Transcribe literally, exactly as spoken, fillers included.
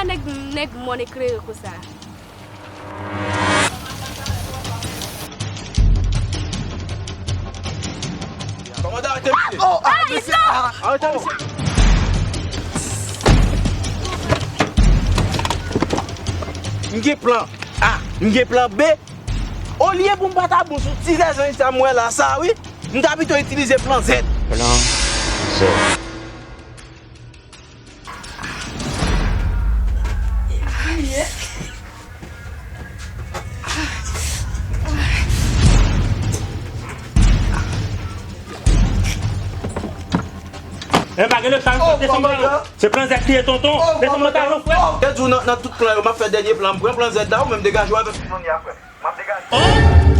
Nèg, nèg mòn eklere konsa. Kòmandan, arete misye! Oh, arete misye! Arete misye! M gen plan A, m gen plan B. Olye pou m pa ta bon sou ti lèzanj sa m wè la sa wi, m ta pito itilize plan Z. Plan Z. E pa gen letan, desann pantalon. Se plan Z ki ye tonton. Desann pantalon, frè. Te di w nan, nan tout plan yo, m ap fè dènye plan. M pran plan Z la, ou menm degaje w avèk Sonya, frè. M ap degaje. Oh!